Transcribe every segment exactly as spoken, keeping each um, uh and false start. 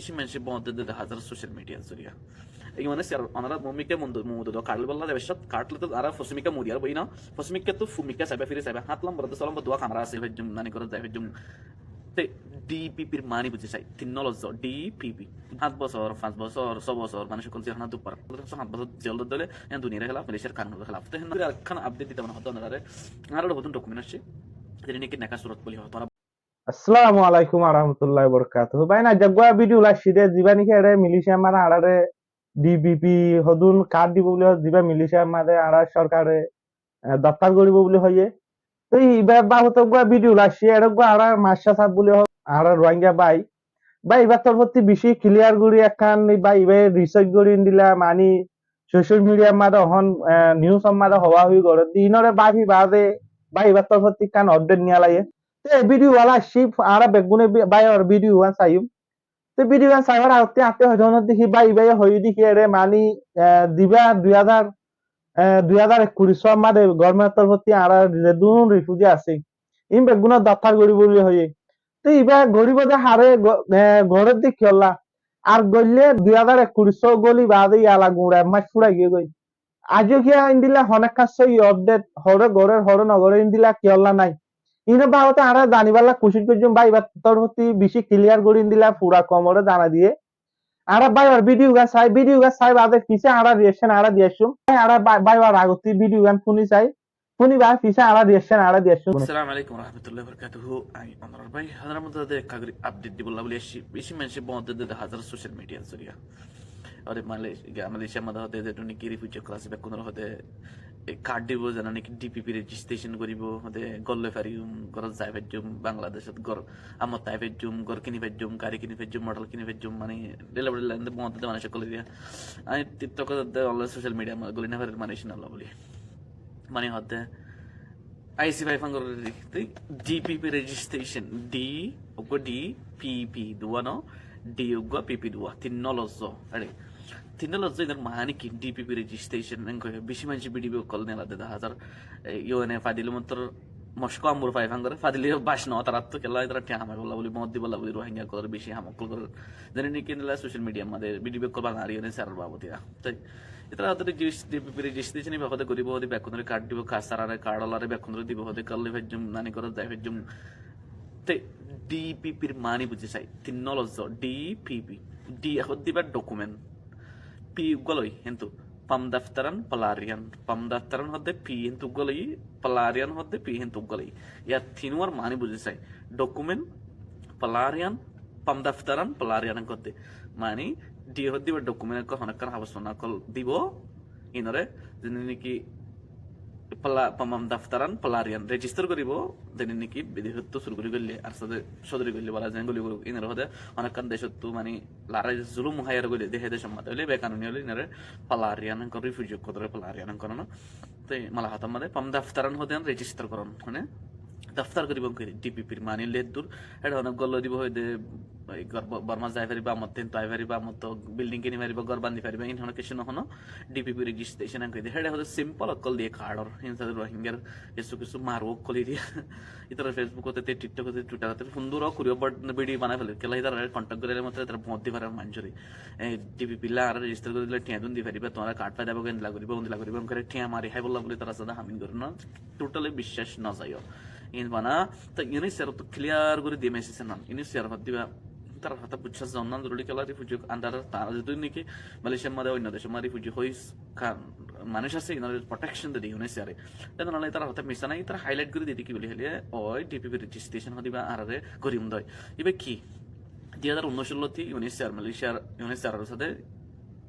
Bicí maincé boóñdde de dehá zar social media zoriya. Ei mane siyar onora mumikká mundu, mundu do kathli bolla de beshot, kathli to ara fosimikká muriyar boi na, fosimikká to fumikká saiba, firi saiba, hát lambor de solombo dua kamara asé, fejjum, nani gorot zai fejjum. Te D P P r mani buzi sai, tin lofzo, D P P. Sát bosór, fañs bosór, só bosór, manúic ókkol ziyán dupar. Sát bosór jel dóile, en duniyar helaf, Malaysiar kanunor helaf. Te hen arekkán update dita mone hoó onorare. Añárar hodún document asé. Zeri niki neka surot buli hoó, tora Assalamu alaikum warahmatullahi wabarakatuhu. Bái, na, aijja uggwá video loi aiccí de, ziba niki ere Malaysiar maze añárare D P P hodún card dibo buli hoó, ziba Malaysiar maze añárar sorkare, eh, doftar goribo buli hoiye. Te iba babote uggwá video loi aiccí, ere uggwá añárar Masha sáb buli hoó, añárar Rohingya bái. Bái, ibar torfótti bicí clear gori ekkán, bái, iba research gori endilla, mani, social media maze ehón, eh, news maze howa hoi gore. Inore bái, bái, bái, ibar torfótti ekkán update niya lage. Te video wala aiccí, añára beggúne bi-, báiyor video gán saiyum. Te video gán saibar agotte añátte hoito hono deki bái, bái hoiye deki ere mani, eh, diba dui házar, eh, dui házar ekkuric maze government torfótti añára zedún refugee así, in beggúnor doftar goribo buli hoiye. Te iba goribo de hare go-, eh, gore de kiyólla? Ar goille dui házar ekkuric goli bade yala gura ek mas furai giyé goi. Aijjó kiya endilla honó ekkán sóiyi update hore gorer, hore no gorer endilla kiyólla nai. Ino babote añára zanibálla kucíc goijjum, bái, ibar torfótti bicí clear gori endilla fura koumore zanai diye. Añára báiyor video gán sai, video gán sai bade fise añára reaction añára di aiccum. Añára bái-, báiyor agotti video gán funi sai, funi bade fise añára reaction añára di aiccum. Assalamu alaikum warahmatullahi wabarakatuhu. Añí onorar bái, añárar maze de ekka gori update dibolla buli aiccí. Bicí maincé boóñdde de dehá zar social media zoriya. Ore Malai-, ga-, Malaysiar maze hoó de, de tuni giri fujje class bekkúnore hoó de, e, card dibo, zene niki D P P registration goribo, hoó de gor loi fariyum, gorot zai faijjum, Bangladecot gor, amot tai faijjum, gor kini faijjum, gari kini faijjum, motor kini faijjum, mani, dela bela ende boóñdde de manúic ókkol diya. Añí TikTok de, online social media maze goli no farir manúic no buli. Mani hoó de, I C five angor D P P registration, D, uggwá D, P P duwa no, D uggwá, P P duwa, tin lofzo. Are, tin lofzo inor mani ki? D P P registration en koi, bicí maincé video ókkol nela de dehá zar, e, U N e fadile mottor Mosko ambur five angor, fadile bac no, tarattu kiyólla, tara thiañ hamaibolla buli, mot dibolla buli, Rohingya ókkolore bicí ham ókkol gorer. Zene niki endilla social media maze video ókkol banai U N H C R or babote. Te Itara hoó de regis-, D P P registration iba hoó de goribo hoó de bekkúnore card dibo, card sarare, card olare bekkúnore dibo hoó de, gor loi faijjum, nani gorot zai faijjum. Te D P P r mani buzi sai, tin lofzo, D P P. D hoó de iba document. P uggwá loi, héntu pemdaftaran pelarian. Pemdaftaran hoó de P héntu uggwá loi, pelarian hoó de P héntu uggwá loi. Yar tinuwar mani buzi sai. Document, pelarian, pemdaftaran, pelarian hoó de. Mani, D hoó de iba document ókkol, honó ekkán hagos fanna ókkol dibo, inore, zene niki pela-, pemdaftaran, pelarian register goribo, zene niki bidecottu suru gori goille, ar sade sodori goille bala zene goli goruk, inore hoó de, honó ekkán decottu mani larai zulum háiyar goille, de he decor maze óile, bekanuni óile, inore pelarian, ehón refugee ókkolore pelarian ehón no. Te mala hotár maze pemdaftaran hoó de register goron, mane daftar goribo koi D P P r mani leddur, ere honó gor loi dibo hoó de, ei gor Bo-, Borma zai fariba, amot tento ai fariba, amot building kini fariba, gor bandi fariba, in honó kessú no, honó D P P registration en koi de, ere hoó de simple ókkol diye card or, in sade Rohingyar kessú kessú maru ókkol diye. Itara Facebook ote, te TikTok ote, Twitter ote, fundura kuri, but video banai fele, kiyólla itara contact gorile mottor itara boóñdde fare manúcore. E, D P P lla añára register gori dile thiañ dun di fariba, tuáñra card fai zaibo, endilla goriba, undilla goriba, enkore thiañ mari háibolla buli tara sada hamin goron na. Totally biccác no zaiyo. In bana, to U N H C R to clear gori diye message nan. U N H C R hoó de iba, tara hotá buzzá zon na, zoruri kiyólla refugee under tara zetu niki Malaysiar maze oinno decor maze refugee hoi kan manúic asé, inore protection de de U N H C R e. Te nole tara hotá misa nai, tara highlight gori diye de ki buli hoile, oi D P P registration hoó de iba añárare gorim doi. Iba ki? Dui házar unnoic loti U N H C R Malaysiar, U N H C R or sade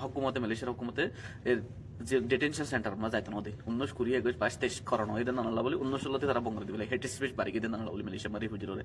hókumote, Malaysiar hókumote er ze detention center maze zaito no de. Unnoic, kuri, ekuic, baic, teic korona óiye de nanolla buli, unnoic loti tara bon gori diye buli, hate speech bari giye de nanolla buli Malaysiar maze refugee ore.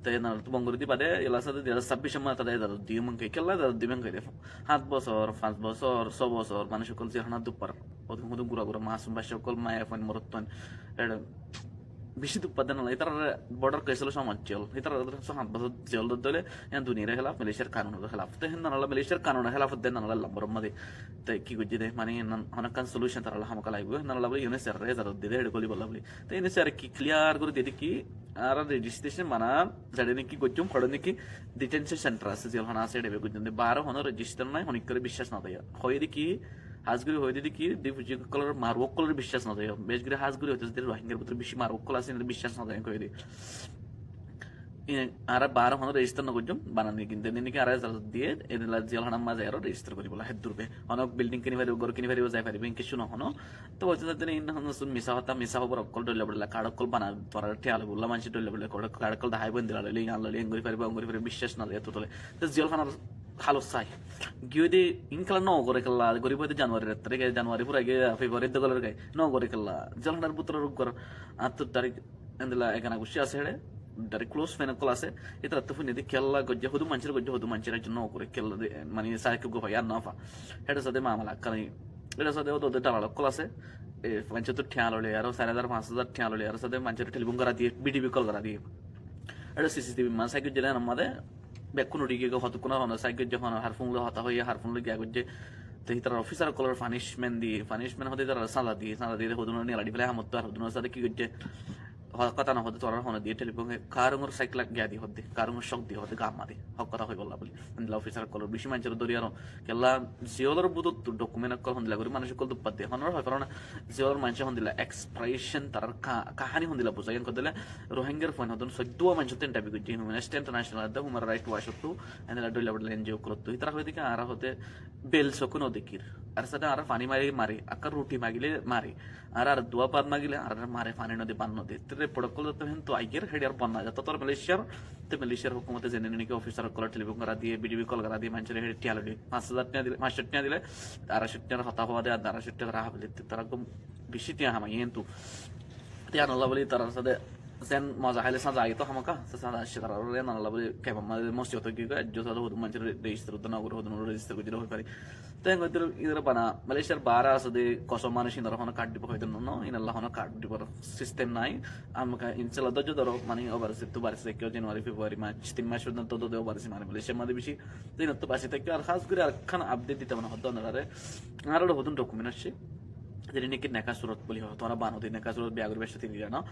Te nanolla to bon gori diye bade, ela sade dui házar sabbic or maze tara ezazo diye mangke, kiyólla ezazo diye mangke de. Sát bosór, fañs bosór, só bosór, manúic ókkol ziyán dupar. Hodún hodún gura gura masum bacca ókkol, maiyafuain, morotfuain. Ere bicí duk fadde nalla, ítarar border case ólo cót mac jel, ítarar cót hát bosór jel dóille, yián duniyar hélaf, Malaysiar kanunor hélaf. Te hén nalla Malaysiar kanunor hélaf de nalla lambor mazé. Te ki goijjé de, mani hén honó ekkán solution taralla hámaká laibo, hén nalla buli yúne sérre ezazot diyé de, héçe goli bolla buli. Te yúne sérre ki clear gorí diyé de ki, añára registration bana, zeçé niki goijjum, hoçé niki detention center asé, jel hána asé, héçe goijjum de, baro honó register nai, honikkoré biccác no zaiyo. Hoiyé de ki, hás gorí hoiyé de ki, refugee ókkolor, maruk ókkolor biccác no zaiyo. Bec gorí hás gorí hoitó de Rohingyar bútore bicí maruk ókkol asé, inore biccác no zaiyo, hoiyé de. E, añára baro honó register no goijjum, banani kinte niki añára ezazot diyé, endilla jel hánar mazé aró register gorí bolla, héddur be. Honó building kini faribo, gór kini faribo, zai faribo, en kessú no honó. To hoitó de in honó sun misá hotá, misá hóbor ókkol, dhoilla dhoilla card ókkol bana, tuáñra thiañ loibo, ulla manúce dhoilla dhoilla card, card ókkol dahaibo, endilla loile, yián loile, en gorí faribo, en gorí faribo, biccác no zaiyo, to tole. To jel hánar halot sai. Giyé de, inkala no gore kella, goribo de January ret, tarike January fura giyé, February de golor gai, no gore kella. Jel hánar bútore ruk gor, ar to direct endilla egana guccí asé héçe, direct close friend ókkol asé, ítarattú fúinne de kella goijjé, hodún manúcor goijjé, hodún manúcor ekzon no gore kella de, mani sai kebbe hoiyé ar no fa. Héçe sade mamela ekkán, héçe sade ódde dalal ókkol asé, e, manúcottu thiañ loile, aró sair házar, fañs házar thiañ loile, aró sade manúcor telefon gora diyé, video call gora diyé. Héçe C C T V mazé sai goijjé de, ar mazé bekkún uçí giyé, hotokkún honó sai goijjé, honó har fún loi hotá hoiyé, har fún loi giya goijjé. Te ítarar officer ókkolor punishment diyé, punishment hoó de ítarar saza diyé, saza diyé de hodún niyaladi félai, hamot ar hodún sade ki goijjé, hotá no hoó de tuáñra honó diyé telefon e, karungor saikla giya diyé hoó de, karungor cók diyé hoó de, gam mazé hók hotá hoibolla buli. Endilla officer ókkolor bicí manúcor dóri aró kella jelor bútottu document ókkol hondilla gorí manúic ókkol duk fadde. Honóre hoi faro na, jelor manúice hondilla expression, tarar ka-, kahani hondilla buzai, en hoddilla Rohingyar fuain hodún soiddúa manúcottu interview goijjé, Amnesty International adde, Human Rights Watch ottu, endilla dhoilla dhoilla N G O ókkolottu. Ítara hoiyé de ki añára hoó de bel sokun no dekír. Ar sade añára faní mari mari, ekká ruti magile mari. Ar ar duwa bát magile, ar ar mare faní no de, bát no de. Te report ókkol to héntu aiyér, héçe ar bonna za. Totor Malaysiar, te Malaysiar hókumote zene niki officer ókkolore telefon gora diyé, video call gora diyé, manúcor héçe thiañ loile. Fañs házar thiañ dile, fañs cót thiañ dile, ar ar cót thiañ hotá hoó de, ar ar cót thiañ raha bile. Te tara gom bicí thiañ hamaiye héntu. Te yián olla buli tarar sade zen moza háile saza aito hámaka, te saza aiccé tarar, yián olla buli kemor mazé mosibot ói giyé, ar sade hodún manúcor register udda no gore, hodún register goijjé de hoi fari. Te en gorí ítarar bana, Malaysiar baáre asé de kosó manúic, ínor honó card dibar hoito no, no, ínor lá honó card dibar system nai. Amká inshallah dóijjo dóro, mani overseas tú baáre táikko January, February, March, tin mac forzonto dóde overseas mani Malaysiar mazé bicí. Te ínottu baci táikko, ar hás gorí arekkán update dito mone hoó de onorare. Añárar hodún document asé. Zene niki neka surot buli hoó, tuáñra bano de neka surot biya gorí beci tin diyá no.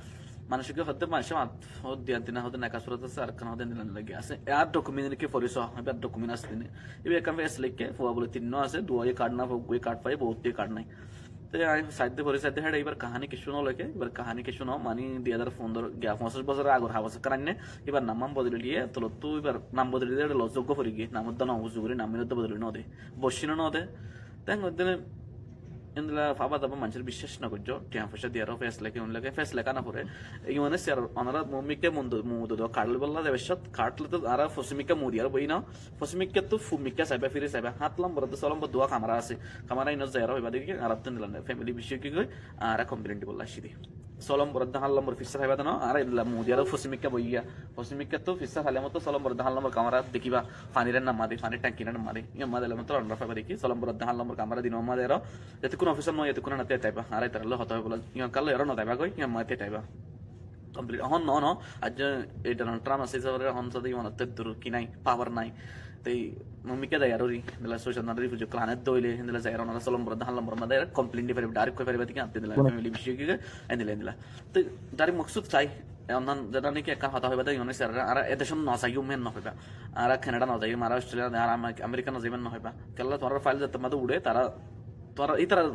Manúic ki hoó de manúic ot hoó de diyan tin hoó de neka surot asé, arekkán hoó de endilla lagi asé. Ar document niki fori só, ibar document asé de ni. Ibar ekkán face leikké, fua buli tin no asé, duwa ye card no, fua ye card fai, bout ye card nai. Te añí saidde fori saidde héçe ibar kahani kessú no leké, ibar kahani kessú no, mani dui házar fondoro, giya foñsic bosór agor habas ekkán ainné, ibar nam bodoli liye, tolottu ibar nam bodoli diye, héçe lojjoggo fori giyé, nam udda no uzu gorí, nam udda bodoli no de, boccín no de. Te en gorí de endilla faba daba manúcor biccác no goijjo, thiañ foicá diyaró face leké, un leké, face leká no fore. Iyóne siyar onora mumikká mundu, mudu do card loibolla de beci, card loi to añára fosimikká mudiyar boi no, fosimikká tu fumikká saiba, firi saiba. Háñt lombor de só lombor duwa kamara asé, kamara inot zaiyaró hoiba de ki, añárattú endilla family bicí ki goi, añára complain dibolla aiccí de. Só lombor de háñt lombor fissá faiba de no, añára endilla mudiyaró fosimikká boiya. Fosimikká tu fissá faile motto só lombor de háñt lombor kamara dekiba, fanir namma de, fanir tanki namma de. Iyán mazé le motto onora faiba de ki, só lombor de háñt lombor kamara din mazé aró, yatukkún officer no, yatukkún no te taiba. Añára itarar loi hotá hoibolla, iyán kalla aró no taiba goi, iyán mazé te taiba. Complete. Ehón no, no. Aijja ei Donald Trump asé, hísabe ehón sade iyán ottu dur ki nai, power nai. Te mumikká dai aró ri, endilla social na refugee ókkol ane dóile, endilla zai aró onora só lombor de háñt lombor mazé complain di fariba, direct hoi fariba de ki, ante endilla family bicí ki, endilla, endilla. Te direct moksud sai, e onnan zeda niki ekkán hotá hoiba de, iyóne siyar, añára e decót no zaiyum en no hoiba. Añára Canada no zaiyum, añára Australia no zaiyum, añára America no zaiyum en no hoiba. Kella tuáñrar file zette mazé uçé, tara, tuáñra, ítara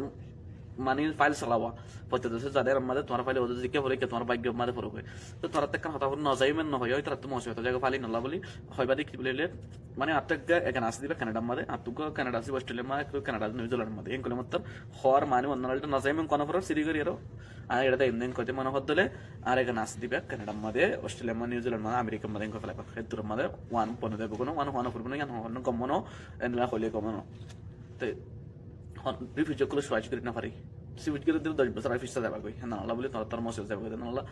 mani file salaibo. Fottí decót zade mazé tuáñrar file ode zikká fore ki tuáñrar bágyo mazé fore goi. To tuáñrattú ekkán hotá hoile no zaiyum en no hoiyo, ítarattú mosibot ói zaibo file nolla buli, hoiba de ki buli hoile, mani añáttu eggúa egana asé de iba Canadar mazé, añáttu eggúa Canada asé, Australia mazé, eggúa Canada, New Zealand mazé. Héen goille mottor hoór mani onno hoile no zaiyum en kono fore, siri gorí aró. Añí ere de endilla hoite mone hoó de óile, añára egana asé de iba Canadar mazé, Australia mazé, New Zealand mazé, America mazé, héen gorí félaibo. Héddur mazé, wan bone zaibo kono, wan, wan foribo no, wan, wan gom no, endilla hoile gom no. Te, hon, refugee ókkol suwaj gorí no fari. Refugee ókkol doc bosór añí fissá zaiba goi. Héen nolla buli tuáñra, tuáñra mosibot zaiba goi, héen nolla.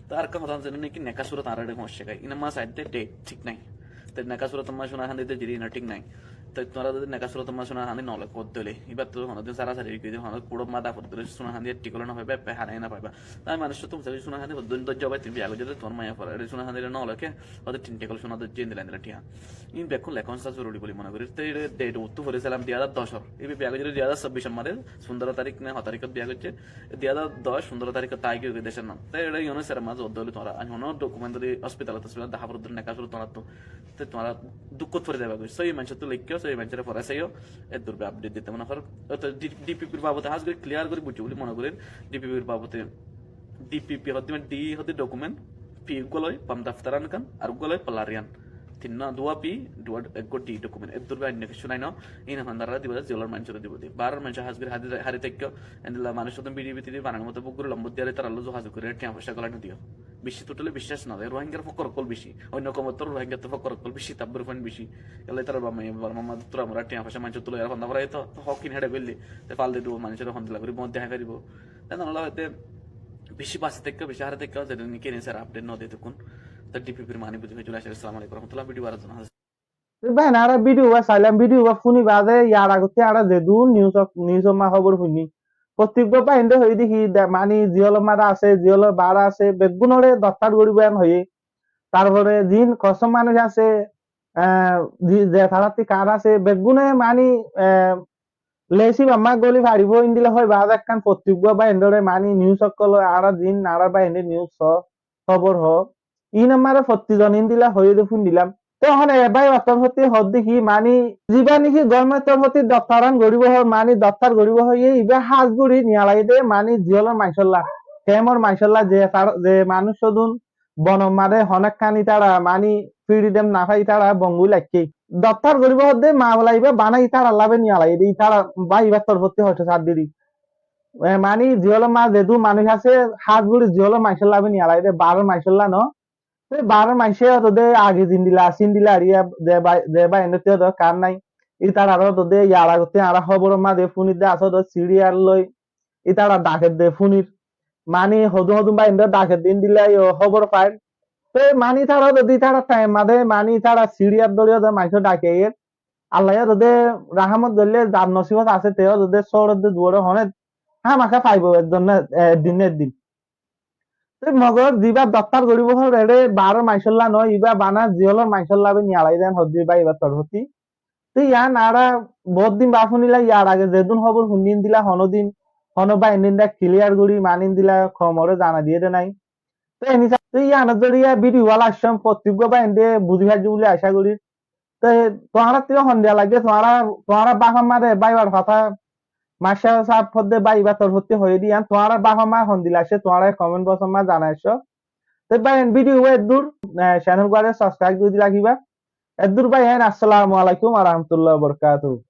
Te arekkán hotá zene niki neka surot añára ede hoñsé gai. Ina ma saidde date thík nai. Te neka surot ma cúna hán de jiri ina thík nai. Te tuáñra zodi neka surot or maze cúnar hañdi no lekó de óile, ibá to honodin sarasari ki de, honodin kurt or maze dafot dile cúnar hañdi article no faiba, eppa hane no faiba. Te ami manúic ottu musari cúnar hañdi hoddin dóijjo bái, tumi biya goijjó de tuáñr maiyafuare cúnar hañdi no leké, hoddin tin article cúnar dóijjo endilla endilla thiañ. Iín bekkún lekón sa zoruri buli mone gorir. Te ere date ottu fori sailam dui házar doc or. Ibe biya goijjé dui házar sobbic or maze, fundoro tarik ne ho tarikot biya goijjé. Dui házar doc, fundoro tarikot tai giyói decor nam. Te ere Yunus er maze zodi óile tuáñra, añí hono document zodi hospital ot, hospital ot deháfor de neka surot tuáñrattu. Te tuáñra dukkot fori zaiba goi. Sóiyi manúic ottu leikko, sóiyi manúic ore forai saiyó, eddur be update dite mone hoór. Te D-, D P P r babote hás gori clear gori buijjó buli mone gorir. D P P r babote, D P P hoddé mane D hoddé document, P uggwá loi, pam daftaran kan, ar uggwá loi palarian. Tinnwá, duwá P, duwá, eggwá D document. Eddur be oinno kessú nai no. Iín hondara dibo de, ziyólor manúic ore dibo de. Baáror manúic hás gori hári, hári táikko. Endilla manúic ottu bidi bidi bananor moto buk gori lombor diyóre tará loi zugazug gori thiañ foicá golai no diyó. Beci totally biccác no de. Rohingyar fokkor okkol beci. Oinno koumor to Rohingyar to fokkor okkol beci, tabbur fuain beci. Kiyólla tará Borma, Borma ma tura mura thiañ foicá manúic ottu loi ar fonda forai to, to hók in héçe goille. Te fal de dibo manúic ore hondilla gori mot dehái faribo. Te nolá hoite beci basi táikko, beci hári táikko, zedún ki ni sar update no de tukkun. Te D P P r mani buzi faiyo. Assalamu alaikum warahmatullah. Video bar zona. Bái, añára video ba sailam, video ba fúni bade, yar agotte añára zedún news, news or ma hóbor fúni. Fottí uggwá bái ende hoiyé de ki, de, mani ziyólor mara asé, ziyólor baáre asé, beggúnore dottar goribo en hoiyé. Tarfore zin kosó manúic asé, eh, zi-, ze tarátti kar asé, beggúne mani, eh, lesi bamma goli faribo, indilla hoi bade ekkán fottí uggwá bái endore mani news okkol añára zin, añára bái ende news so, hóbor ho, iín ammare fottí zon indilla hoiyé de fúndilam. Te ehón e bái ottor foti hoddé ki mani, ziba niki gormentor foti dottar an goribo ho, mani dottar goribo hoiyé, iba hás gori niyalai de, mani ziyólor manúicolla, kemor manúicolla, ze tar-, ze manúic odún bonor maze honekkán itará mani freedom no fai, itará bongui laikké. Dottar goribo hoddé mafela iba banai itará labe niyalai de, itará bái ibar torfótti hoito sar diri. E, mani ziyólor maze zedún manúic asé, hás gori ziyólor manúicolla be niyalai de, baáror manúicolla no. Te baáror manúice hoto de age zindilla asé indilla ariya, ze bái, ze bái ende te hoto kar nai. Itarare hoto de yar agotte añára hóbor or maze fúni de asé hoto siriyal loi. Itará dhake de fúnir. Mani hodún hodún bái ende dhake de indilla yo hóbor fair. Te mani itará hoto de itará time maze mani itará siriyal dori hoto manúic dhake er. Allah ye hoto de rahámot goille zar nosibot asé te hoto de sóor de duore hone hámaka faibo ezzon na, e, eddin na eddin. Te mogor ziba dottar goribo hor ere baáror manúicolla no, iba bana ziyólor manúicolla be niyalai de en hoddé bái ibar torfótti. Te yián añára bout din baade fúnila, yar age zedún hóbor fúni indilla honodin, hono bái ende indilla clear gori mani indilla koumore zanai diye de nai. Te eni sa-, te yián zoriya video wala accom fottí uggwá bái ende buzi faijjo buli acá gori. Te tuáñrattú hondilla lage, tuáñra, tuáñra báfa mare bái bar hotá, Marshal sáb hoddé bái ibar torfótti hoiyé de yián, tuáñra báfa ma hondilla aiccé, tuáñra comment box or ma zanai aiccó. Te bái, en video eddur, e, channel gán subscribe gori di ragiba. Eddur bái, en assalamu alaikum warahmatullahi wabarakatuhu.